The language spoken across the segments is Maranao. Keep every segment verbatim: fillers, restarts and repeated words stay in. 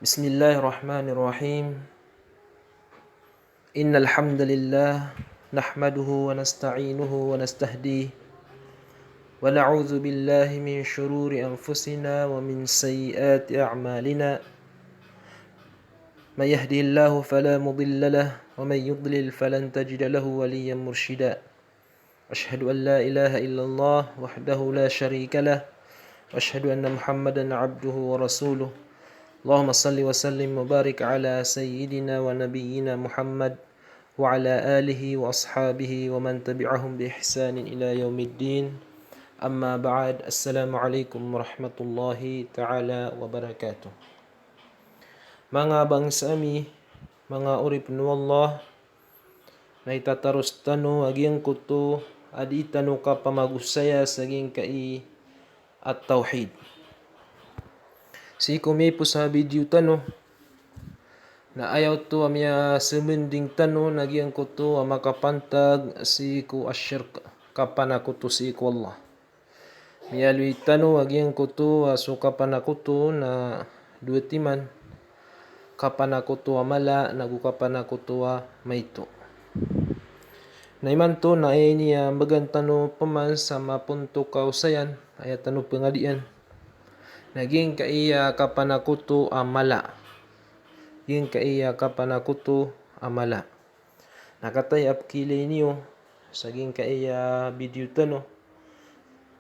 بسم الله الرحمن الرحيم. إن الحمد لله نحمده ونستعينه ونستهديه ونعوذ بالله من شرور أنفسنا ومن سيئات أعمالنا. من يهده الله فلا مضل له ومن يضلل فلن تجد له وليا مرشدا. أشهد أن لا إله إلا الله وحده لا شريك له، وأشهد أن محمدا عبده ورسوله. اللهم صل وسلم وبارك على سيدنا ونبينا محمد وعلى آله وأصحابه ومن تبعهم بإحسان إلى يوم الدين. أما بعد، السلام عليكم ورحمة الله تعالى وبركاته. Manga bangsa ami, manga oripn o Allah, na itataros tano a giyangkoto a dii tano kapamagosaya sa giyangkai a tawhid. Sii ko miyaipos a video tano, na aya oto a miyasmbnding tano na giyangkoto a makapantag sii ko ashirk, kapanakoto sii ko Allah. Miyaaloy tano a giyangkoto a so kapanakoto na dowa timan, kapanakoto a mala nago kapanakoto a maito. Na imanto na aya ini a mbagan tano pman sa mapontok a osayan, aya tano pngadian, na giyangkai a kapanakoto a mala. Giyangkai a kapanakoto a mala. Na kataya a pkhailay niyo sa giyangkai a video tano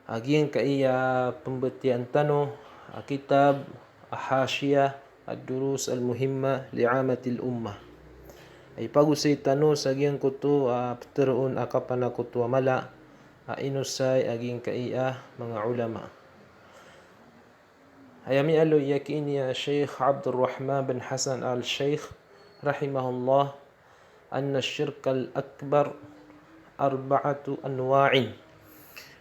a giyangkai a pmbatiyaan tano a kitab a Hashiyah Ad-Durus Al-Muhimmah li Ammatil Ummah. Aya ipagosay tano sa giyangkoto a ptharoon a kapanakoto a mala a inosay a giyangkai a manga ulama. Aya miyaaloy a giya ini a Sheikh Abdul Rahman bin Hasan Al Sheikh rahimahullah, anna shirkal akbar arba'atu anwa'in.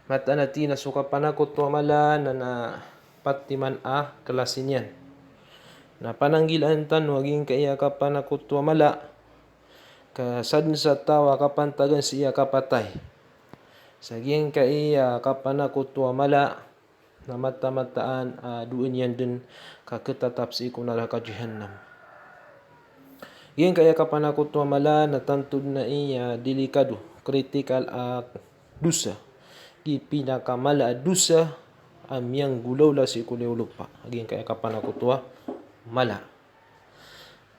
Mataan a tig iyan a so kapanakoto a mala na, na pat timan a klasi niyan. Na pananggilaan tano a giyangkai a kapanakoto a mala, ka sadn sa taw a kapantagan sii a kapatay. Sa giyangkai a kapanakoto a mala, na mataan-mataan a doon iyan dn ka khatatap sii ko naraka Jahannam. Giyangkai a kapanakoto a mala na tanto dn a aya delikado, kritikal a dosa. Giya pinakamala a dosa a miyanggolawla sii ko liyawaw o lopa. Giyangkai a kapanakoto a mala.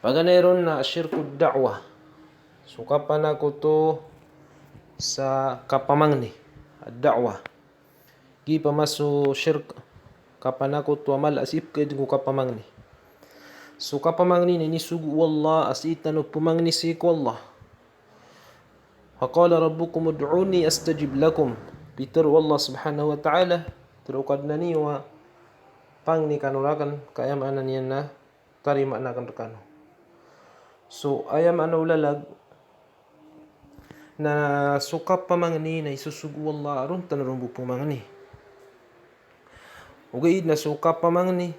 Paganay ron na shirkud da'wah. So kapanakoto sa kapamangni. Ad-da'wah. Giya pman so shirk, kapanakoto a mala a sii pkhaadn ko kapamangni. So kapamangni na inisogo o Allah a sii tano pmangni sii ko Allah. Wa qala rabbukum ud'uni astajib lakum. Pitharo o Allah subhanahu wa ta'ala, tharo o Kadnan iyo a pangni kano rakn, ka aya maana niyan na tarimaan akn rkano. So aya maana o lalag na so kapamangni na isosogo o Allah a ron tano ron bo pmangni. Ogaid na so kapamangni,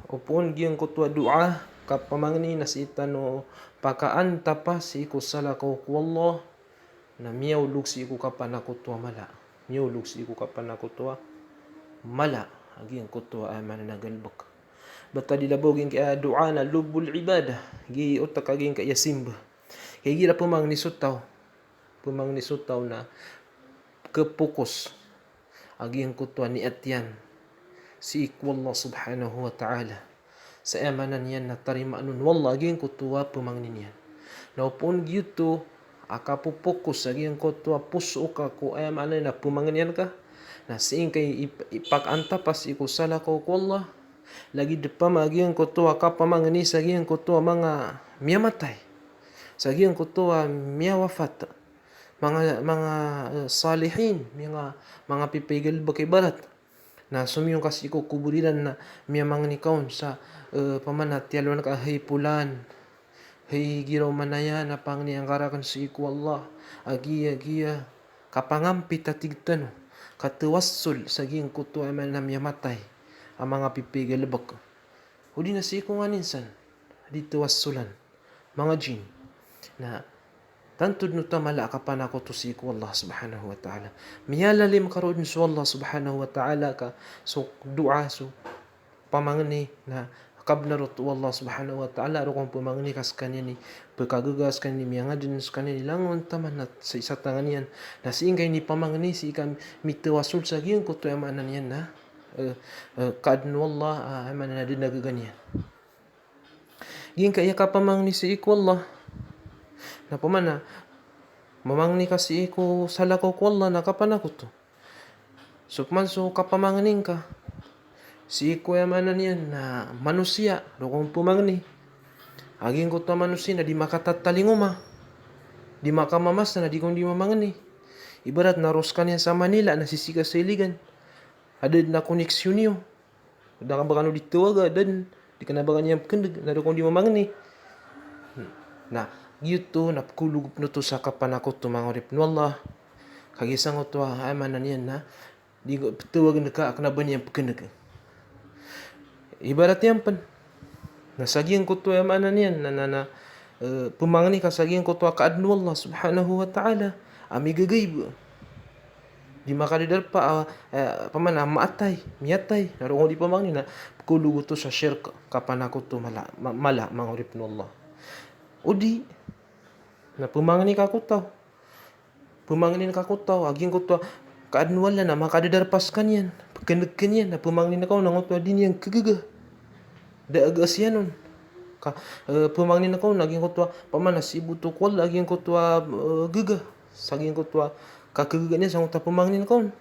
opama giyangkoto a doa, kapamangni na sii tano pakaantapa sii ko salakaw ko Allah, na miyaolog sii ko kapanakoto a mala. Miyaolog sii ko kapanakoto a mala a giyangkoto a aya maana na galbk. Btad i labaw giyangkai a doa na lubbul ibadah, giya otak a giyangkai a simba. Kagiya pmangni so taw, pmangni so taw na khapokos a giyangkoto a niyat iyan sii ko Allah subhanahu wa ta'ala. Sa aya maana niyan na tarimaan on o Allah a giyangkoto a pmangni niyan. Na opama giyoto a kapopokos a giyangkoto a poso ka ko aya maana niyan na pmangni niyan ka, na sii ngka i-, ip-, ipakaantapa sii ko salakaw ko Allah, lagid opama a giyangkoto a kapamangni sa giyangkoto a manga miyamatay, sa giyangkoto a miyawafat, manga, manga, eh, salihin, manga, manga pipaigalbk ibarat. Na somiyong ka sii ko kobor iran na miyamangni ka on sa, eh, opama na tiyalowan ka, "Hay polan, hay giraw manaya, na pangni angka rakn sii ko Allah a giya, giya, kapangampit a tig tano, katawassul sa giyangkoto a aya maana na miyamatay a manga pipaigalbk." Odi na sii ko nganin san, di tawassulan, manga jinn. Na tanto dn oto a mala a kapanakoto sii ko Allah subhanahu wa ta'ala. Miyalalim ka roo dn so Allah subhanahu wa ta'ala ka so doa, so pamangni na kabnar oto o Allah subhanahu wa ta'ala, roo kon pamangni ka skaniyan i pkagaga, skaniyan i miyangaden, skaniyan i langon taman a sa isa tangan iyan. Na sii ngka inipamangni, sii ka mitawasul sa giyangkoto, aya maana niyan na, eh, eh, kaadn o Allah, ah, aya maana na da dn a gaga niyan. Giyangkaya kapamangni sii ko Allah. Na pman a mamangni ka sii ko salakaw ko Allah na kapanakoto. So pman so kapamangni ngka sii ko, aya maana niyan na, manosiya, roo kon pamangni. A giyangkoto a manosiya na di makatatalingoma, di makamamasa na di kon di mamangni. Ibarat na roo skaniyan sa Manila na sisii ka sa Iligan. A da dn a koneksyon iyo. Da ka ba kano di tawaga, da dn, di kna ba kaniyan pkndg, na roo kon di mamangni. Na giyoto na pkholog pn oto sa kapanakoto, manga oripn o Allah. Kagiya sangkoto a, aya maana niyan na, di ptawagn ka a kna ba niyan pkndg. Ibarat iyan pn. Na sa giyangkoto, aya maana niyan na, na, na, eh, pamangni ka sa giyangkoto a kaadn o Allah subhanahu wa ta'ala a migagayb. Di makadadarpa, ah, eh, pman a maatay, miyatay, na roo kon di pamangni na pkholog oto sa shirk, kapanakoto mala, ma-, mala, manga oripn o Allah. Odi na pamangni ka ko taw. Pamangnin ka ko taw a giyangkoto a kaadn o Allah na makadadarpa skaniyan, pkndg kaniyan, na pamangnin ka on angkoto a di niyan kagaga. Da a gaga siyan on. Ka, eh, pamangnin ka on a giyangkoto a, pman a sii bo oto ko Allah a giyangkoto a, eh, gaga. Sa giyangkoto a kakagaga niyan sangkoto a pamangnin ka on.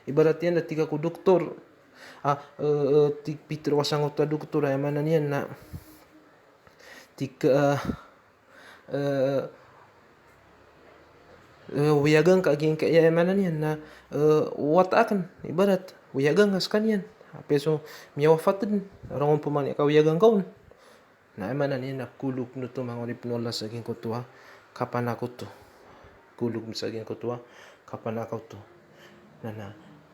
Ibarat iyan na tig ka ko doktor. Ah, eh, eh, tig, pitharo ka sangkoto a doktor, aya maana niyan na, tig ka, eh, eh, eh, wiyagan ka a giyangkaya, aya maana niyan na, eh, wata akn, ibarat, wiyagan ka skaniyan. Apiya so miyawafat dn, roo kon pamangni ka wiyagan ka on. Na aya maana niyan na pkholog pn oto, manga oripn o Allah, sa giyangkoto a kapanakoto. Pkholog pn sa giyangkoto a kapanakoto. Na, na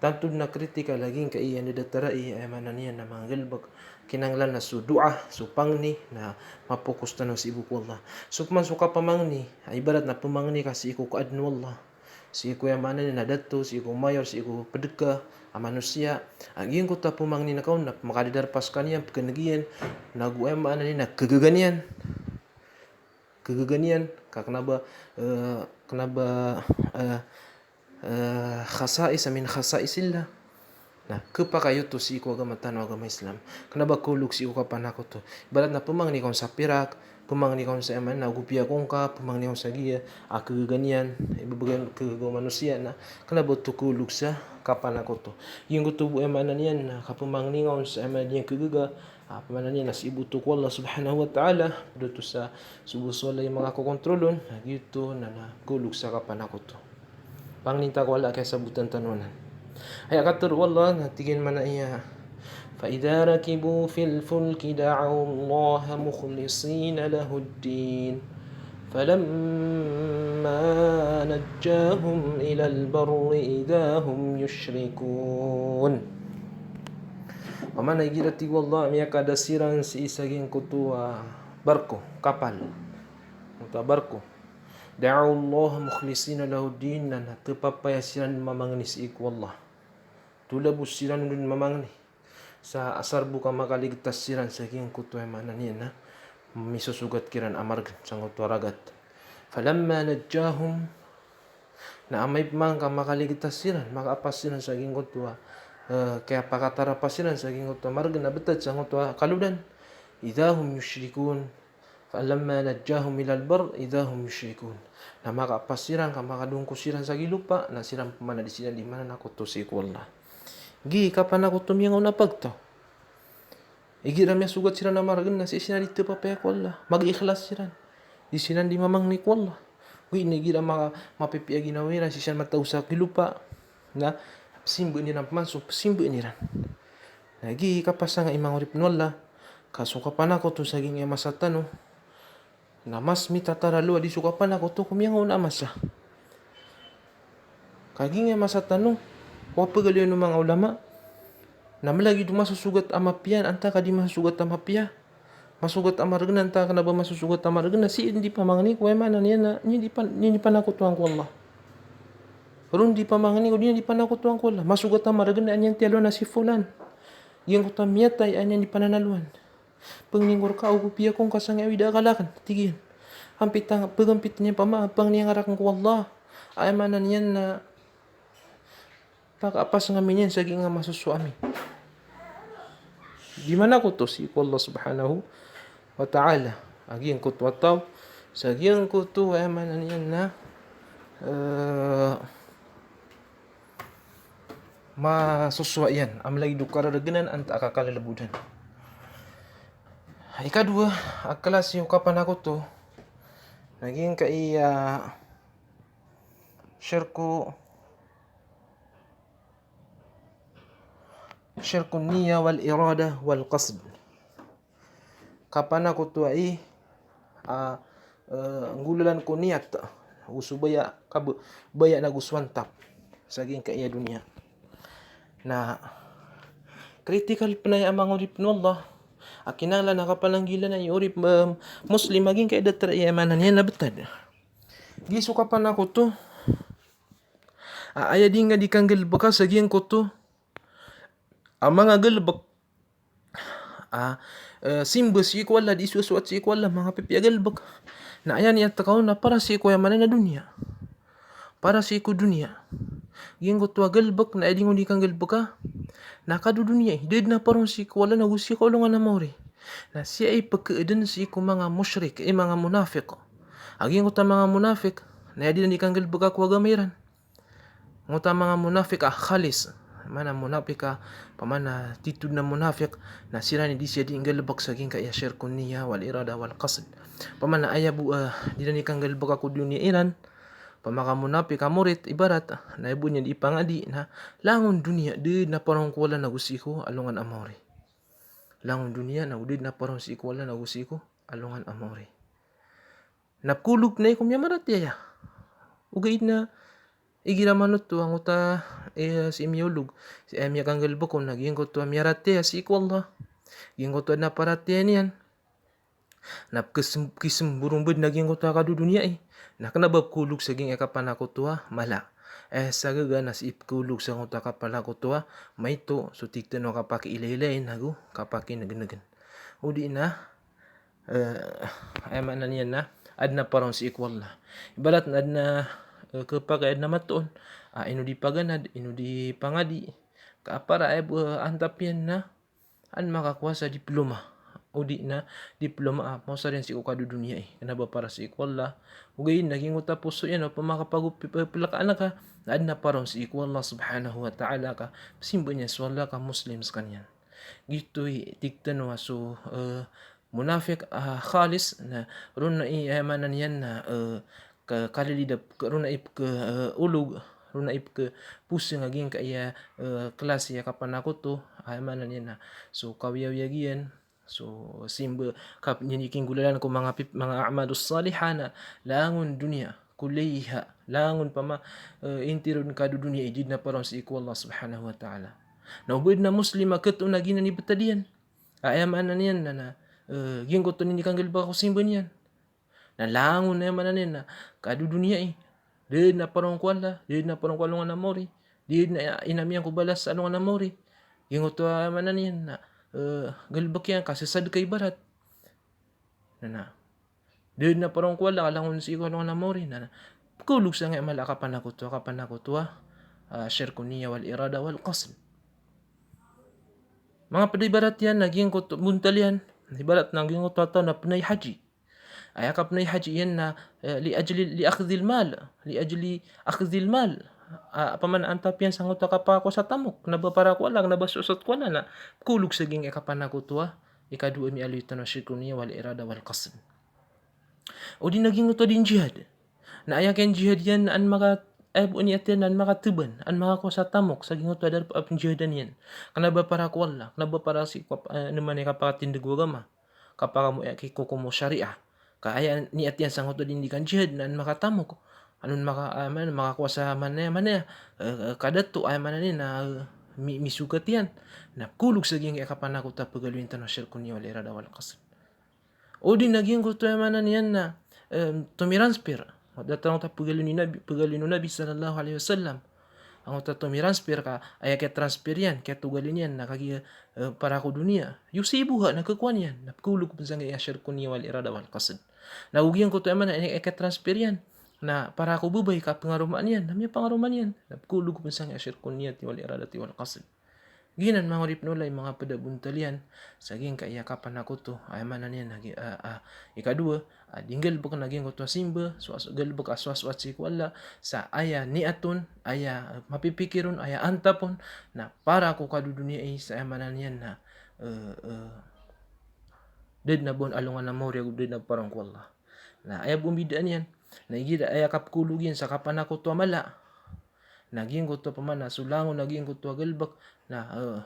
tanto dn a kritikal a giyangkaya a da dn a tarai, aya maana niyan na manggalbk. Kinanglan na so doa, so pangni, na mapokus tano sii bo ko Allah. So pman so kapamangni, a ibarat na pamangni ka sii ko kaadn o Allah. Sii ko, aya maana niyan na, dato, sii ko mayor, sii ko pd ka a manosiya. A giyangkoto a pamangnin ka on na makadadarpa skaniyan, pkndg iyan, nago, aya maana niyan na, kagaga niyan. Kagaga niyan, ka kna ba, eh, kna ba, eh, eh, khasais min khasaisillah. Na khapakay oto sii ko agama tano a agama Islam. Kna ba kholog sii ko kapanakoto. Ibarat na pamangni ka on sa pirak, pamangni ka on sa, aya maana na, gopiya ko ngka, pamangni ka on sa giya a kagaga niyan, ibbgan kagaga o manosiya na, kna ba oto kholog sa kapanakoto. Giyangkoto bo, aya maana niyan na, kapamangni ka on sa, aya maana niyan, kagaga, a pamangnin na sii bo oto ko Allah subhanahu wa ta'ala, pd oto sa so bo so Allah i makakokontrol on, na giyoto na, na kholog sa kapanakoto. Pangnin ta ko Allah a kiyasabotan tano anan. Aya katharo o Allah na tig iyan mambo a, فإذا ركبوا في الفلك دعوا الله مخلصين له الدين فلما نجاهم إلى البر إذا هم يشركون. Opama na igira, tig o Allah, miyakada siran sii sa giyangkoto a barko, kapal. Giyangkoto a barko. دعوا الله مخلصين له الدين, na tepapaya siran mamangni sii ko Allah. Tolabos siran on mamangni. Sa asar bo ka makaligtas siran sa giyangkoto a, aya maana niyan na, misosogat kiran a margn sangkoto a ragat. فلما نجاهم, na amay pman ka makaligtas siran, makaapas siran sa giyangkoto a, eh, kiyapakatarapa siran sa giyangkoto a margn a btad sangkoto a kalodan. إذا هم يشركون. فلما نجاهم إلى البر إذا هم يشركون. Na makaapas siran ka makadongko siran sa gilopa, na siran pman a di siran di mananakoto sii ko Allah. Giya i kapanakoto miyangaona a pagtaw. Igira miyasogat siran a margn na sii siran di tepapaya ko Allah. Mag-ikhlas siran. Di siran di mamangni ko Allah. Giya igira ma-, mapipiya ginawa iran, sii siran mataw sa gilopa. Na pzimba iran pman so pzimba iran. Na giya i kapasang a, manga oripn o Allah, ka so kapanakoto sa giyangkai a masa tano na mas mitataralo a di so kapanakoto ko miyangaona a masa. Ka giyangkai a masa tano, o pagaloy o manga ulama, na mlagid o masosogat a mapiya antaa ka di masosogat a mapiya. Masogat a margn antaa ka kna ba masosogat a margn, na sii dn di pamangni ko, aya maana niyan na, niyan di pan-, niyan di panakotoan ko Allah. Ron di pamangni ko, niyan di panakotoan ko Allah. Masogat a margn, aya niyan tiyaloan na si fulan. Giyangkoto a miyatay, aya niyan di pananaloan. Pangni ngka rka, ago piya ko ngka sangkai a awida akal akn, tig iyan. Ampit a, pagampit iyan pman, pangni ngka rakn ko Allah. Aya maana niyan na pakapasang ami niyan sa giyangkai a masosowa ami. Di mana koto sii ko Allah subhanahu wa ta'ala. A giyangkoto a taw, sa giyangkoto, aya maana niyan na, eh, masosowa iyan, a mlagid o kararagnan antaa ka kalalabodan. Ikadowa a klasi o kapanakoto, na giyangkai a shirku, shirku niyya wal irada wal qasd. Kapanakoto ai, a, eh, nggolalan ko niyat, ago so baya, kab-, baya na ago so antap sa giyangkai a doniya. Na critical pn aya a manga oripn o Allah a kinanglan a kapananggilaan i oripn, em, Muslim a giyangkai a datar, aya maana niyan na btad. Giya so kapanakoto a aya di ngka di kanggalbka sa giyangkoto a manga galbk a, eh, simba sii ko Allah, di sowasowat sii ko Allah, manga pipiya a galbk. Na aya niyat ka on na para sii ko, aya maana niyan na, doniya. Para sii ko doniya. Giyangkoto a galbk na aya di ngka di kanggalbka na kadodoniya i, da dn a paroon sii ko Allah na go sii ko alongan a maori. Na sii aya i pkhaadn sii ko manga mushrik, i manga munafiq. A giyangkoto a manga munafiq na aya di dn di kanggalbka ko agama iran. Ngoto a manga munafiq a khalis. Maana munafiq a, pamana titho dn a munafiq, na siran i di siran di nggalbk sa giyangkai a shirkun niyya wal irada wal qasd. Pamana aya bo, eh, di dn i kanggalbka ko doniya iran. Pamaka munafiq a morit, ibarat, na aya bo niyan di ipangadi, na langon doniya, da dn a paroon ko Allah na go sii ko alongan a maori. Langon doniya, na da dn a paroon sii ko Allah na go sii ko alongan a maori. Na pkhaolog na iko miyamaratiyaya. Ogaid na igira manoto angkoto a, eh, sii miyaolog, sii, eh, miyakanggalbk on na giyangkoto a miyaratiyaya sii ko Allah. Giyangkoto a adn a paratiyaya niyan. Na pkism-, kismborombd na giyangkoto a kadodoniyai. Na kna ba pkhaolog sa giyangkai a kapanakoto a mala. Eh, sa gaga na sii pkhaolog sangkoto a kapanakoto a maito, so tig tano a kapakiilaylayin ago kapakinegnegn. Odi na eh, aya maana niyan na adn a paroon sii ko Allah. Ibarat na adn a, eh, khapakay adn a matoon, ah, ino di paganad, ino di pangadi, ka para aya bo, eh, antap iyan na an makakowa sa diploma. Odi na diploma a maosar iyan sii ko kadodoniyai. Kna ba para sii ko Allah. Ogaid na giyangkoto a poso iyan o pamakapago pi-, pi-, plkaan ka, na adn a paroon sii ko Allah subhanahu wa ta'ala ka simba niyan so Allah ka Muslim skaniyan. Giyoto i tig tano a so, eh, munafiq, ah, khalis, na roo na i, eh, maana niyan na, eh, ka-, kalilid a pk-, roo na i pk-, eh, olog, roo na i pkposing a giyangkai a, eh, klasi a kapanakoto, ah, maana niyan na so kawiyawiyag iyan, so simba, kap-, niyan i kinggolalan ko manga pip-, manga a'malus salihah na langon doniya, kulliha, langon pama, eh, intiro dn kadodoniyai, di dn a paroon sii ko Allah subhanahu wa ta'ala. Na o ba adn a Muslim a khatoon a giyanan i btad iyan. Aya maana niyan na, na, eh, giyangkoto niyan di kanggalbka ko simba niyan. Na langon, aya maana niyan na kadodoniyai. Da dn a paroon ko Allah, da dn a paroon ko alongan a maori. Da dn a inam iyan ko balas sa alongan a maori. Giyangkoto a, aya maana niyan na, eh, galbk iyan ka sasad ka ibarat. Na, na. Da dn a paroon ko Allah, ka langon sii ko alongan a maori, na, na. Pkhaolog sangkai a mala a kapanakoto a, kapanakoto a, ah, shirkun niyya wal irada wal qasd. Manga pd a ibarat iyan na giyangkoto bontal iyan. Ibarat na giyangkoto a taw na pnay haji. Aya kapnay haji iyan na, eh, li ajli, li akhdhil mal, li ajli akhdhil mal. Ah, pamana antap iyan sangkoto a kapakowa sa tamok, kna ba para ko Allah, kna ba sosot ko Allah, na pkhaolog sa giyangkai a kapanakoto a ikadowa a miyaaloy tano a shirkun niyya wal irada wal qasd. Odi na giyangkoto a dii njihad. Na aya kiyanjihad iyan na an maka, eh, bo niyat iyan na an makatban, an makakowa sa tamok sa giyangkoto a darpa a pnjihadan iyan. Kna ba para ko Allah, kna ba para sii ko, eh, ino man i kapakatindg o agama. Kapakamoya, eh, kikokom o shariah. Ka aya niyat iyan sangkoto a dii kanjihad na an makatamok. Anon maka, ah, man, makakowa sa manaya, manaya, eh, eh, kadato, aya maana niyan na, eh, mi-, misogat iyan. Na pkhaolog sa giyangkai a kapanakoto a pagaloyin tano a shirkun niyya wal irada wal qasd. Odi na giyangkoto, aya maana niyan na, em, tomiranspir. Datar angkoto a pagaloyin o Nabi, pagaloyin o Nabi sallallahu alaihi wasallam. Angkoto a tomiranspir ka aya kiyatransfir iyan, kiyatogalin iyan na kagiya, eh, para ko doniya. Yusibuha, na khakowa niyan, na pkhaolog pn sangkaya shirkun niyya wal irada wal qasd. Na go giyangkoto aya maana niyan, aya kiyatransfir iyan na para ko babay ka pngaromaan iyan, na miyapangaromaan iyan, na pkhaolog pn sangkaya shirkun niyyati wal iradati wal qasd. Giyanan manga oripn o Allah i manga pd a bontal iyan sa giyangkaya kapanakoto, aya maana niyan na gi-, ah, ah, ikadowa, ah, di nggalbk na giyangkoto a simba, so, so, galbk a soasoat sii ko Allah, sa aya niyat on, aya, ah, mapipikir on, aya antap on, na para ko kadodoniyai, sa aya maana niyan na, eh, eh, da dn a ba on alongan a maori ago da dn a ba paraon ko Allah. Na aya bo mbidaan iyan, na igira aya kapkhaolog iyan sa kapanakoto a mala, na giyangkoto a pman a so langon a giyangkoto a galbk, na, eh,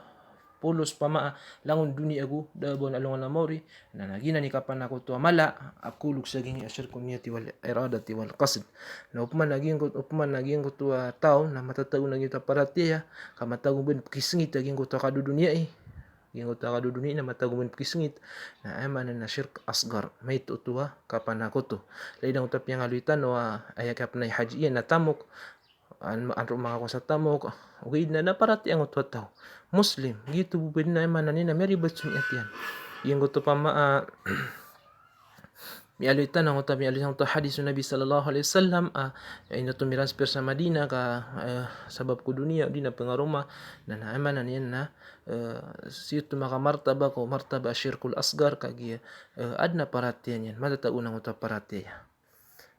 polos pman a langon doniya ago da a ba on alongan a maori, na, na giyanan i kapanakoto a mala a pkhaolog sa giyangkaya shirkun niyati wal iradati wal qasd. Na opama na giyangkoto, opama na giyangkoto a taw na matatago on a giyangkoto a paratiyaya, ka matatago on pkisngit a giyangkoto a kadodoniyai. Giyangkoto a kadodoniyai na matatago on pkisngit. Na aya maana na shirk asghar. Maito oto a kapanakoto. Lagid angkoto a piyangaloy tano a aya kapnay haji iyan na tamok. An, an roo makakowa sa tamok, ogaid na, na paratiyaya angkoto a taw. Muslim, giyoto bo pd na aya maana niyan na miyaribat so niyat iyan. Giyangkoto pman a, miyaaloy tano angkoto, miyaaloy angkoto a hadis o Nabi sallallahu alaihi wasallam, a, ino tomiranspir sa Madinah ka, eh, sabap ko doniya, di na pngaroma, na, na aya maana niyan na, eh, sii oto makamartaba ko martaba a shirkul asghar kagiya, eh, adn a paratiyaya niyan, matatago on angkoto a paratiyaya.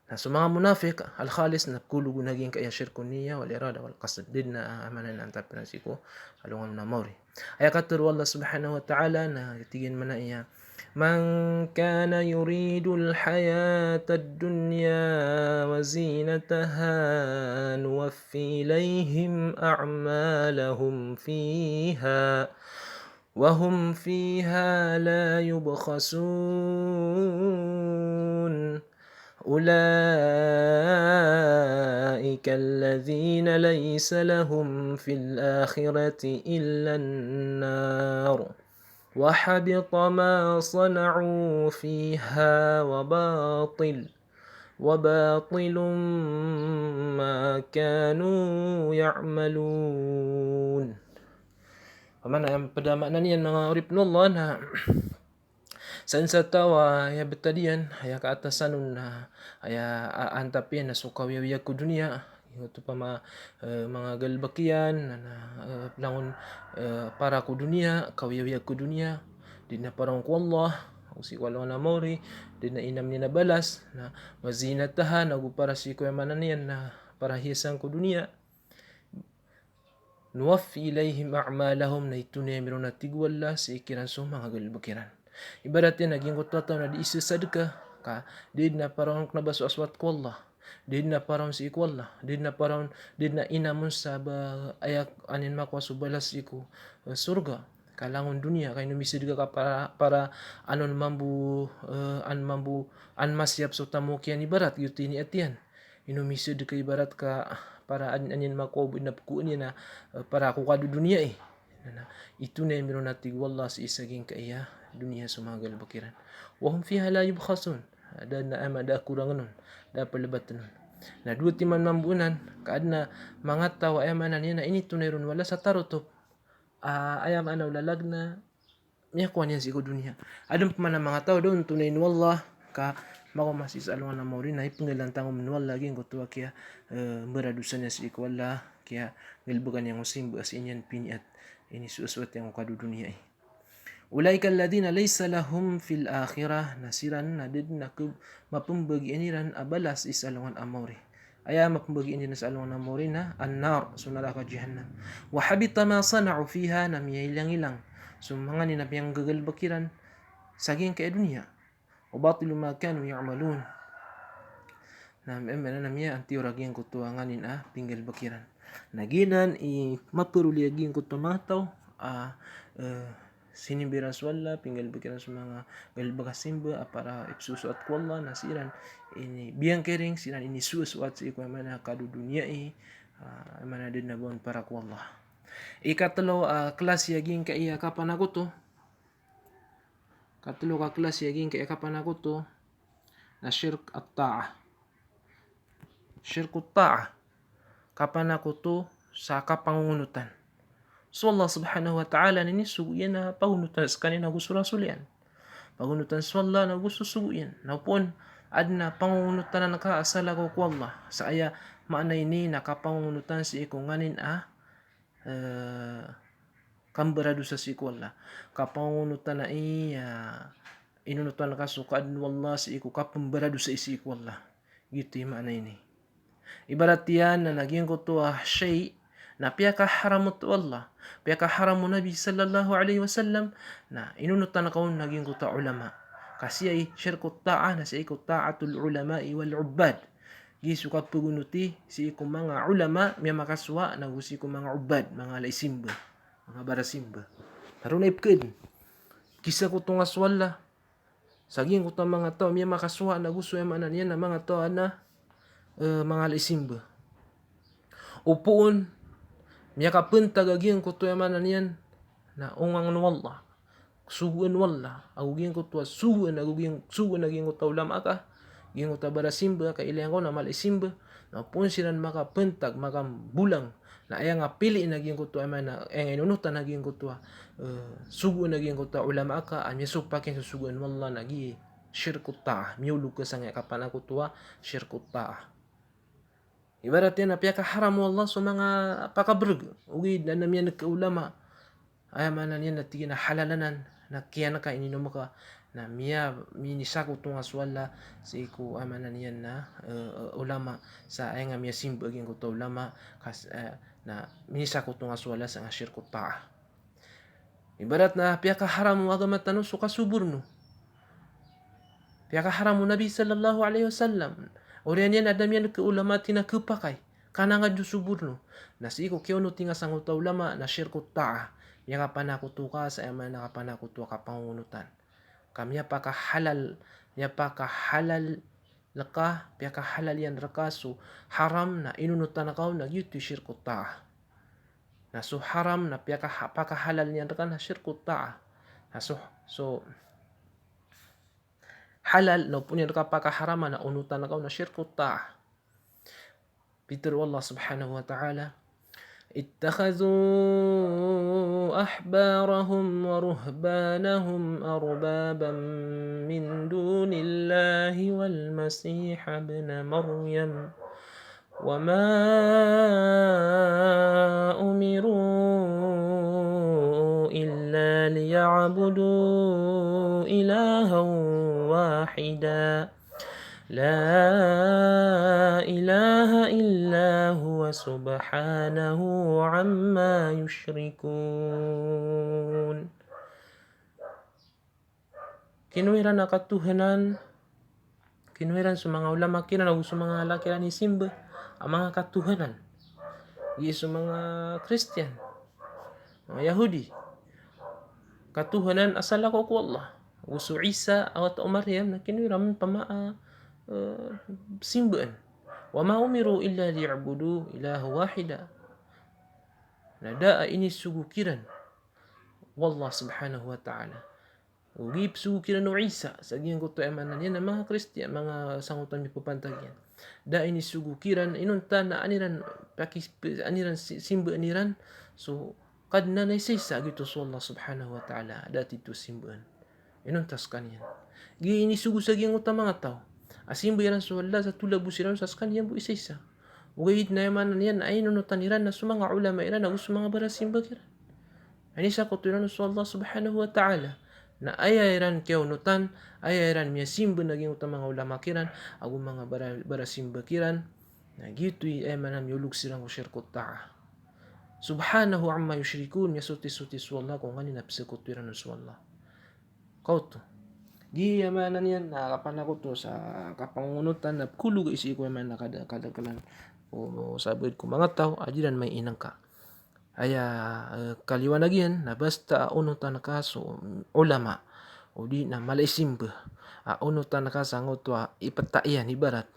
Na so manga munafiq, al-khalis, na pkhaolog on a giyangkaya shirkun niyya wal irada wal qasd. Da dn a, ah, aya maana niyan antap iran sii ko alongan a maori. Aya katharo o Allah subhanahu wa ta'ala na tig iyan mambo a, "Man kana yuridul hayatad dunya wa zinataha nuwaffi ilayhim a'malahum fiha wa hum fiha la yubkhasun. Ulaika alladhina laysa lahum fil akhirati illan nar. Wa habita ma sana'u fiha wa batil. Wa batilun ma kanu ya'malun." Pman aya pd a maana niyan manga oripn o Allah na sadn sa taw a aya btad iyan, aya kaatasan on na aya, a, antap iyan na so kawiyawiyag ko doniya, giyoto pman, eh, manga galbk iyan, na, na, eh, langon, eh, para ko doniya, kawiyawiyag ko doniya, di na paraon ko Allah, ago sii ko alongan a maori, di na inam niyan a balas, na wa zinataha, na go para sii ko aya maana niyan na parahiyasan ko doniya. Nuwaffi ilayhim a'malahum, na itonay ami ron a tig o Allah sii kiran so manga galbk iran. Ibarat iyan a giyangkoto a taw na dii sasadka, ka da dn a paraon kna ba so aswat ko Allah. Da dn a paraon sii ko Allah. Da dn a paraon, da dn a inam on sa ba aya anin makowa so balas sii ko, eh, sorga. Ka langon doniya, ka ino misadka ka para, para anon mambo, eh, an mambo, an masiyap so tamok iyan ibarat, giyoto i niyat iyan. Ino misadka ibarat ka para an, anin makowa bo na pkowaan iyan a, eh, para ko kadodoniyai. Na, na, itonay ami ron a tig o Allah sii sa giyangkaya doniya so manga galbk iran. Wa hum fiha la yubkhasun. Da dn a, ama, da a korangn on, da a plbatn on. Na dowa timan mambo anan, ka adn a manga taw a aya maana niyan na initonay ron o Allah sa tarotop. Ah, aya maana o lalag na miyakowa niyan sii ko doniya. Adn pman a manga taw a da on tonayn o Allah, ka makowa masii sa alongan a maori na ipnggalantan on o Allah giyangkoto a kiya, eh, mbaradosa niyan sii ko Allah, kiyagalbka niyan o simba a sii niyan piniyat, inisoasoat iyan ko kadodoniyai. Ulaika alladhina laysa lahum fil akhirah, na siran na da dn a kb-, mapmbagian iran a balas sii sa alongan a maori. Aya mapmbagian iran sa alongan a maori na an-nar, so naraka jahannam. Wa habita ma sana'u fiha, na miyailangilang so manga nganin a piyanggagalbk iran sa giyangkaya doniya. Wa batilu ma kanu ya'malun. Na, em, em, na miyaantiyor a giyangkoto a nganin a pinggalbk iran. Na giyanan i maparoli a giyangkoto a manga taw a, eh, sinimba iran so Allah, pinggalbk iran so manga galbk a simba a para ipsosoat ko Allah, na siran inibiyangkering, siran inisoasoat sii ko aya maana kadodoniyai, ah, aya maana da dn a ba on para ko Allah. Ikatlo a klasi a giyangkaya kapanakoto. Katlo ka klasi a giyangkaya kapanakoto na shirk at-ta'ah. Shirk at-ta'ah. Kapanakoto sa kapangongonotan. So Allah subhanahu wa ta'ala na inisogo iyan a pangonotan skaniyan ago so Rasul iyan. Pangonotan so Allah na ago so sogo iyan. Na opama aden a pangongonotan ka a salakaw ko Allah, sa aya maana ini na kapangongonotan sii ko nganin a, eh, kambaradosa sii ko Allah. Kapangongonotan a iya inonotan ka so kaadn o Allah sii ko kapmbaradosai sii ko Allah. Giyoto i maana ini. Ibarat iyan na giyangkoto a shay' na piyakaharam o Allah, piyakaharam o Nabi sallallahu alaihi wasallam, na inonotan ka on na giyangkoto a ulama. Ka sii i shirkut ta'ah na sii ko ta'atul ulama'i wal ubbad. Giya so kapagonoti sii ko manga ulama, miyamakasowa, na go sii ko manga ubbad, manga ala i simba, manga barasimba. Taro na ipkn. Kisakotonga so Allah sa giyangkoto a manga taw a miyamakasowa na go so aya maana niyan na manga taw a, eh, manga ala i simba. Opama miyakapantag a giyangkoto aya maana niyan na ongangen o Allah, sogoan o Allah, ago giyangkoto a sogoan, ago giyang-, sogoan a giyangkoto a ulama ka, giyangkoto a barasimba ka, ilay angkoto na mala i simba, na opama siran makapantag, makambolang, na aya nga piliin a giyangkoto a aya maana, aya nga inonotan a giyangkoto a, eh, sogoan a giyangkoto a ulama ka a miyasopak iyan so sogoan o Allah na giya i shirkut ta'ah, miyaolog ka sangkaya kapanakoto a shirkut ta'ah. Ibarat iyan na piyakaharam o Allah so manga pakabrg, ogaid na miyaneg ka ulama, aya maana niyan na tig iyan a halal anan, na kiyan ka, ininom ka, na miya-, minisakotonga so Allah sii ko aya maana niyan na, eh, ulama, sa aya nga miyasimba a giyangkoto a ulama, kas-, eh, na minisakotonga so Allah sa nga shirkut ta'ah. Ibarat na piyakaharam o agama tano so kasoborno. Piyakaharam o Nabi sallallahu alaihi wasallam. Oriyan iyan a da miyaneg ka ulama a tig iyan a khapakay, kanangadn so soborno. Na sii ko kiyaonoti nga sangkoto a ulama na shirkut ta'ah. Miyakapanakoto ka sa aya maana kapanakoto a kapangongonotan. Ka miyapakahalal, miyapakahalal rka, piyakahalal iyan rka so haram na inonotan ka on na giyoto i shirkut ta'ah. Na so haram na piyaka-, pakahalal iyan rka na shirkut ta'ah. Na so, so halal na opama iyan rka pakaharaman na onotan ka on na shirkut ta'ah. Pitharo o Allah subhanahu wa ta'ala, اتخذوا أحبارهم ورهبانهم أربابا من دون الله والمسيح ابن مريم وما أمروا إلا ليعبدوا إلها واحدا لا إله إلا هو سبحانه عما يشركون. Kinowa iran a katohanan, kinowa iran so manga ulama kiran ago so manga ala kiran i simba a manga katohanan. Giya so manga Kristiyan, manga Yahudi. Katohanan a salakaw ko Allah. Ago so Isa a wata o Maryam na kinowa iran pman a, eh, simbaan. وما أمروا إلا ليعبدوا إلها واحدا. Na da a inisogo kiran o Allah subhanahu wa ta'ala. Ogaid psogo kiran o Isa, sa giyangkoto aya maana niyan na manga Kristiyan, manga sangkoto a mipapantag iyan. Da a inisogo kiran, inonta na an iran pakis-, an iran si-, simbaan iran so Kadnan a isaisa, giyoto so Allah subhanahu wa ta'ala, da a titho simbaan. Inonta skaniyan. Giya inisogo sa giyangkoto a manga taw a simba iran so Allah sa tolabos iran sa skaniyan bo isaisa. Ogaid na aya maana niyan na inonotan iran na so manga ulama iran ago so manga barasimba kiran. Inisakoto iran so Allah subhanahu wa ta'ala. Na aya iran kiyaonotan, aya iran miyasimba na giyangkoto a manga ulama kiran, ago manga bara-, barasimba kiran. Na giyoto i aya maana miyaolog siran ko shirkut ta'ah. Subhanahu amma yushrikun, miyasotisoti so Allah ko nganin a pzakoto iran so Allah. Kaoto. Giya maana niyan na kapanakoto sa kapangongonotan na pkologa i sii ko aya maana kada-, kadaklan o sabaad ko manga taw a di iran mainengka. Aya, eh, kaliwanag iyan na basta a onotan ka so ulama, odi na mala i simba, a onotan ka sangkoto a ipta iyan ibarat,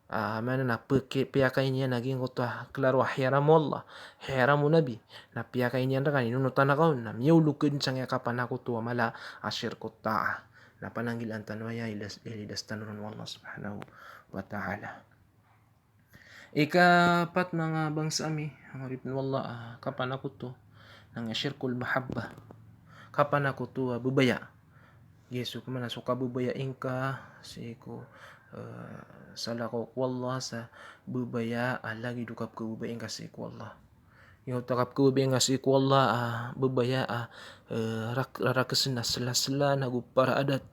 ah, maana na pki-, piyakainiyan a giyangkoto a klaro a hiyaram o Allah, hiyaram o Nabi, na piyakainiyan rka na inonotan ka on, na miyaolog ka dn sangkaya kapanakoto a mala a shirkut ta'ah. Na pananggilaan tano aya, ilidas, ilidas tano ron o Allah subhanahu wa ta'ala. Ikapat, manga bangsa ami, manga oripn o Allah, a kapanakoto na giya shirkul mahabbah. Kapanakoto a babaya. Giya so pamana so kababaya ingka sii ko, eh, salakaw ko Allah sa babaya a lagid o kapkababaya ingka sii ko Allah. Giyoto a kapkababaya ingka sii ko Allah, a babaya a, eh, rak-, rarakesn a slasla, nago paraadat,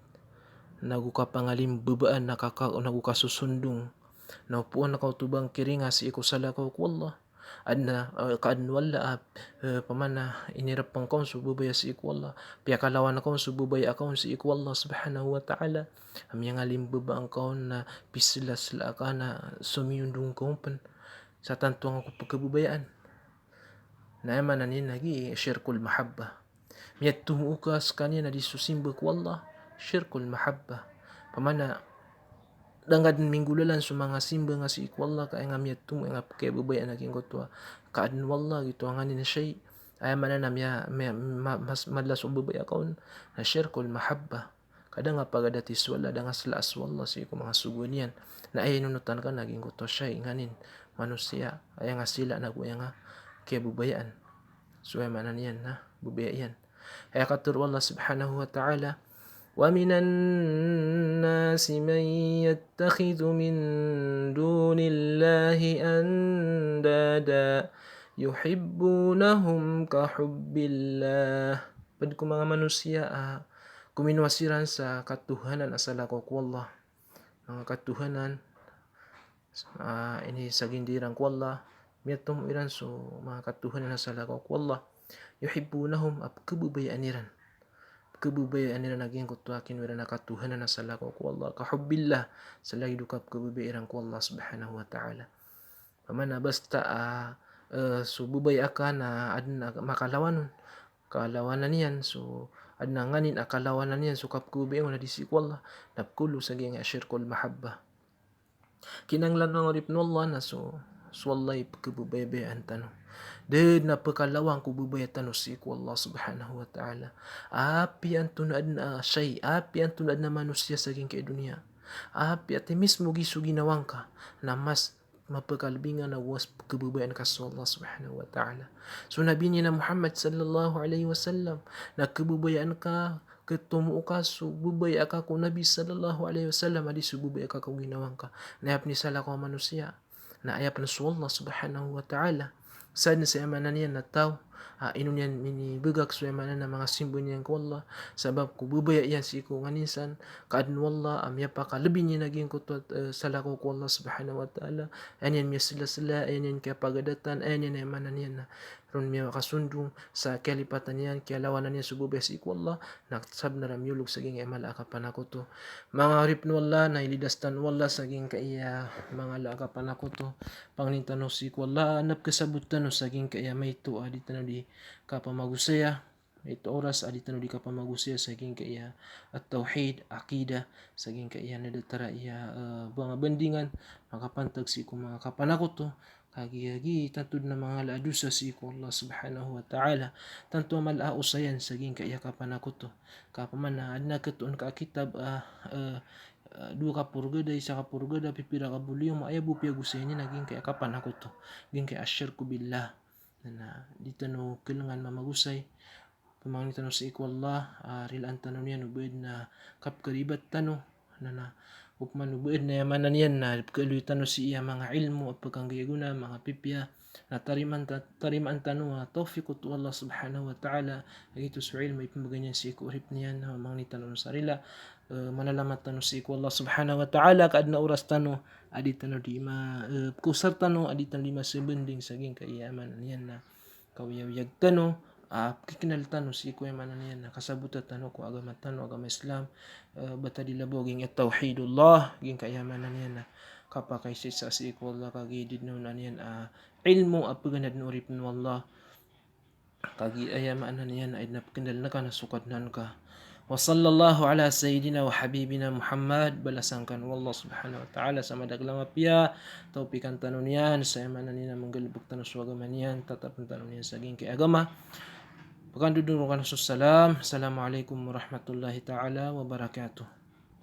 nago kapangalimbabaan, na kaka-, nago kasosondong. Na opama ka oto ba ngkiringa sii ko salakaw ko Allah, adn a, eh, ka adn o Allah a, eh, pamana inirapang ka on so babaya sii ko Allah, piyakalawan ka on so babaya ka on sii ko Allah subhanahu wa ta'ala, a miyangalimbaba angka on na pislasla ka na somiyondong ka on pn sa tanto angka ko pkhababayaan. Na aya maana niyan na giya shirkul mahabbah. Miyatomo ka skaniyan a di so simba ko Allah, shirkul mahabbah. Pamana da ngka dn minggolalan so manga simba nga sii ko Allah, ka aya nga miyatomo, aya nga pkhababayaan a giyangkoto a ka adn o Allah, giyoto a nganin a shay. Aya maana na miya, miya, ma-, mas-, mala so babaya ka on na shirkul mahabbah. Ka da nga pagadati so Allah, da nga slaa so Allah sii ko manga sogoan iyan. Na aya inonotan ka na giyangkoto a shay nganin, manosiya, aya nga sila nago aya nga kiyababayaan. So aya maana niyan na babaya iyan. Aya katharo o Allah subhanahu wa ta'ala, "Wa minan nasi man yattakhidhu min dunillahi andada yuhibbunahum ka hubbillah." Pd ko manga manosiya a kominowa siran sa katohanan a salakaw ko Allah. Manga katohanan, ah, ini sa gindiran ko Allah, miyatomo iran so manga katohanan a salakaw ko Allah. Yuhibbunahum, a pkhababayaan iran. Pkhababayaan iran a giyangkoto a kinowa iran a katohanan a salakaw ko Allah, ka hubbillah, sa lagid o kapkhababaya iran ko Allah subhanahu wa ta'ala. Pamana basta, ah, eh, so babaya ka na adn a makalawan on, kalawanan iyan, so adn a nganin a kalawanan iyan so kapkhababaya on a di sii ko Allah, na pkhaolo sa giyangkaya shirkul mahabbah. Kinanglan, manga oripn o Allah, na so, so Allah i pkhababayaan tano. Da dn a pkalawan ko babaya tano sii ko Allah subhanahu wa ta'ala. Apiya antonaa dn a shay, apiya antonaa dn a manosiya sa giyangkaya doniya, apiya ti mismo giya so ginawa ngka, na mas mapkalbingan a was pkhababayaan ka so Allah subhanahu wa ta'ala. So Nabi niyan a Muhammad sallallahu alaihi wasallam, na khababayaan ka, khatomo ka so babaya ka ko Nabi sallallahu alaihi wasallam a di so babaya ka ko ginawa ngka. Na aya pn i salakaw a manosiya na aya pn so Allah subhanahu wa ta'ala. Sadn sa aya maana niyan na taw a ino niyan minibagak so aya maana na manga simba niyan ko Allah, sabap ko babaya iyan sii ko nganin san, ka adn o Allah a miyapakalbi niyan a giyangkoto a, eh, salakaw ko Allah subhanahu wa ta'ala. Aya niyan miyaslasla, aya niyan kiyapagadatan, aya niyan, aya maana niyan na ron miyakasondong sa kiyalipatan iyan, kiyalawanan iyan so babaya sii ko Allah, na sabnar a miyaolog sa giyangkaya mala a kapanakoto. Manga oripn o Allah, na ilidas tano o Allah sa giyangkaya mala a kapanakoto. Pangnin tano sii ko Allah na pkhasabot tano sa giyangkaya maito a di tano di kapamagosaya, maito a oras a di tano di kapamagosaya sa giyangkaya at-tawhid, aqidah, sa giyangkaya na datar a iya, eh, manga bandingan makapantag sii ko manga kapanakoto. Kagiya giya tanto dn a manga mala a dosa sii ko Allah subhanahu wa ta'ala. Tanto a mala a osayan sa giyangkaya kapanakoto. Ka pamana adn a khatoon ka a kitab a, eh, eh, dowa ka porgada, isa ka porgada, pipira ka boliyom, aya bo piyagosayan iyan a giyangkaya kapanakoto, giyangkaya ash-shirku billah. Na, na di tano khalangan mamagosay. Pamangnin tano sii ko Allah a rilaan tano niyan o ba adn a kapkharibat tano. Na, na opama o ba adn a aya maana niyan na pkhaaloy tano sii a manga ilmo a pkhanggay a gona, manga pipiya, na tarimaan ta-, tarimaan tano a tawfiq oto o Allah subhanahu wa ta'ala a giyoto so ilmo a ipmbgay niyan sii ko oripn iyan. Na mamangnin tano sa rila, eh, manalamat tano sii ko Allah subhanahu wa ta'ala ka adn a oras tano a di tano di ma-, eh, pkhaosar tano, a di tano di masmbanding sa giyangkaya aya maana niyan na kaoyagoyag tano, ah, pkiknal tano sii ko aya maana niyan na kasabota tano ko agama tano, agama Islam, eh, bata di labaw giyangkaya tawhidullah, giyangkaya aya maana niyan na kapakaisaisa sii ko Allah, kagiya di dn a maana niyan, ah, ilmo a pganadn o oripn o Allah. Kagiya aya maana niyan na adn a pkndaln ka na so Kadnan ka. Wa sallallahu ala sayyidina wa habibina Muhammad, balasan kano o Allah subhanahu wa ta'ala sa madakl a mapiya, tawpikan tano niyan sa aya maana niyan a manggalbk tano so agama niyan, tatapn tano niyan sa giyangkaya agama. Pkandodon roo kano so salam. Assalamu alaikum warahmatullahi ta'ala wabarakatuh.